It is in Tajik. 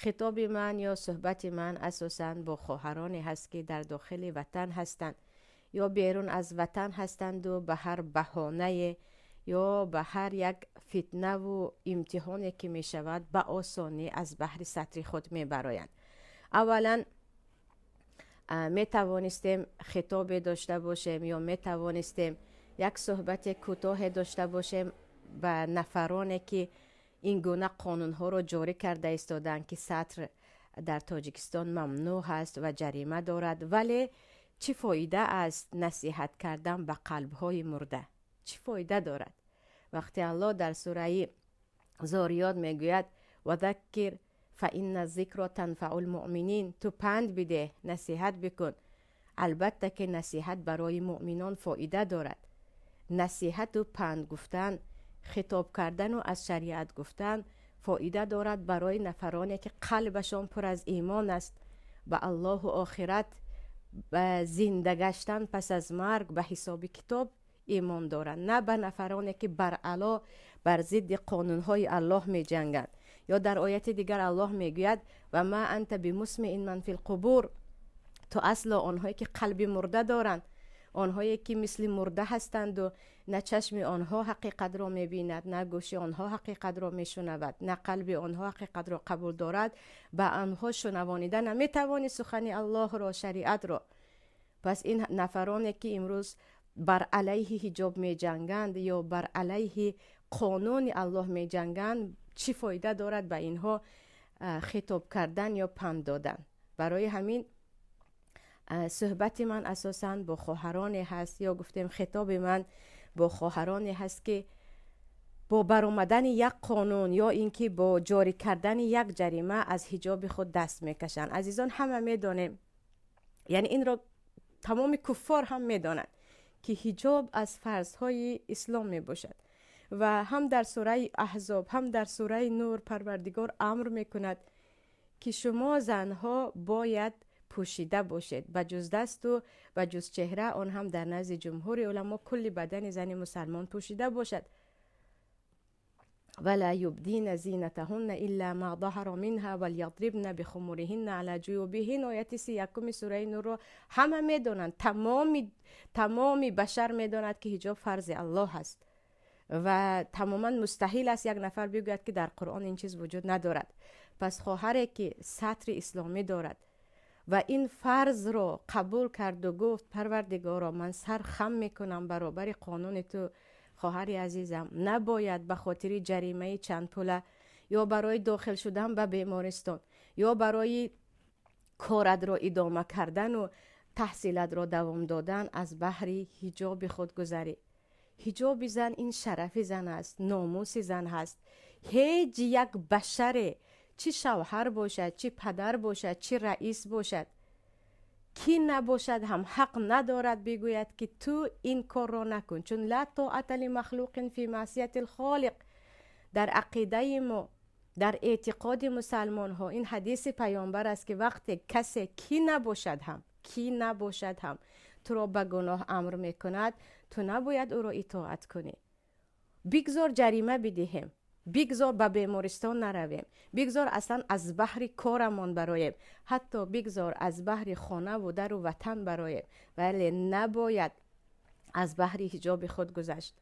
Хитоби ман ё суҳбати ман асосан бо хоҳароне ҳаст, ки дар дохили ватан ҳастанд ё берун аз ватан ҳастанду ба ҳар баҳонае ё ба ҳар як фитнаву имтиҳоне ки мешавад, ба осонӣ аз баҳри сатри худ мебароянд. Аввалан, метавонистем хитобе дошта бошем ё метавонистем як суҳбати кӯтоҳе дошта бошем ба нафароне, ки ин гуна қонунҳоро ҷорӣ карда истоданд, ки сатр дар Тоҷикистон мамнӯъ ҳаст ва ҷарима дорад. Вале чӣ фоида аст насиҳат кардан ба қалбҳои мурда? Чӣ фоида дорад, вақте Аллоҳ дар сураи Зориёт мегӯяд: وذكر فإن الذكرى تنفع المؤمنين. Ту панд бидеҳ, насиҳат бикун, албатта ки насиҳат барои муъминон фоида дорад. Насиҳату панд гуфтан, хитоб кардану аз шариат гуфтан фоида дорад барои нафароне, ки қалбашон пур аз имон аст, ба Аллоҳу охират, ба зинда гаштан пас аз марг, ба ҳисоби китоб имон доранд, на ба нафароне, ки баръало бар зидди қонунҳои Аллоҳ меҷанганд. Ё дар ояти дигар Аллоҳ мегӯяд: وما أنت بمسمع من في القبور. Ту асло онҳое ки қалби мурда доранд, онҳое ки мисли мурда ҳастанду на чашми онҳо ҳақиқатро мебинад, на гӯши онҳо ҳақиқатро мешунавад, на қалби онҳо ҳақиқатро қабул дорад, ба онҳо шунавонида наметавонӣ сухани Аллоҳро, шариатро. Пас ин нафароне, ки имрӯз бар алайҳи ҳиҷоб меҷанганд ё бар алайҳи қонуни Аллоҳ меҷанганд, чӣ фоида дорад ба инҳо хитоб кардан ё панд додан? Барои ҳамин суҳбати ман асосан бо хоҳароне ҳаст ё гуфтем, хитоби ман бо хоҳароне ҳаст, ки бо баромадани як қонун ё ин ки бо ҷорӣ кардани як ҷарима аз ҳиҷоби худ даст мекашанд. Азизон, ҳама медонем, яъне инро тамоми куффор ҳам медонанд, ки ҳиҷоб аз фарзҳои ислом мебошад ва ҳам дар сураи Аҳзоб, ҳам дар сураи Нур Парвардигор амр мекунад, ки шумо занҳо бояд пӯшида бошед, ба ҷуз дасту ба ҷуз чеҳра, он ҳам дар назди ҷумҳури уламо кулли бадани зани мусалмон пӯшида бошад. ولا يبدين زينتهن إلا ما ظهر منها وليضربن بخمرهن على جيوبهن. Ояти 31-уми сураи Нурро ҳама медонанд, тамоми башар медонад, ки ҳиҷоб фарзи Аллоҳ аст ва тамоман мустаҳил аст як нафар бигӯяд, ки дар Қуръон ин чиз вуҷуд надорад. Пас хоҳаре, ки сатри исломӣ дорад ва ин фарзро қабул карду гуфт: «Парвардигоро, ман сар хам мекунам баробари қонуни ту», хоҳари азизам, набояд ба хотири ҷаримаи чандпула ё барои дохил шудан ба бемористон ё барои коратро идома кардану таҳсилатро давом додан аз баҳри ҳиҷоби худ гузарӣ. Ҳиҷоби зан ин шарафи зан аст, номуси зан ҳаст. Ҳеҷ як башаре, чӣ шавҳар бошад, чӣ падар бошад, чӣ раис бошад, кӣ набошад ҳам, ҳақ надорад бигӯяд, ки ту ин корро накун, чун لا طاعة لمخلوق في معصية الخالق. Дар ақидаи мо, дар эътиқоди мусалмонҳо ин ҳадиси паёмбар аст, ки вақте касе, кӣ набошад ҳам, кӣ набошад ҳам, туро ба гуноҳ амр мекунад, ту набояд ӯро итоат кунӣ. Бигзор ҷарима бидиҳем, бигзор ба бемористон наравем, бигзор аслан аз баҳри корамон бароем, ҳатто бигзор аз баҳри хонаву дару ватан бароем, вале набояд аз баҳри ҳиҷоби худ гузашт.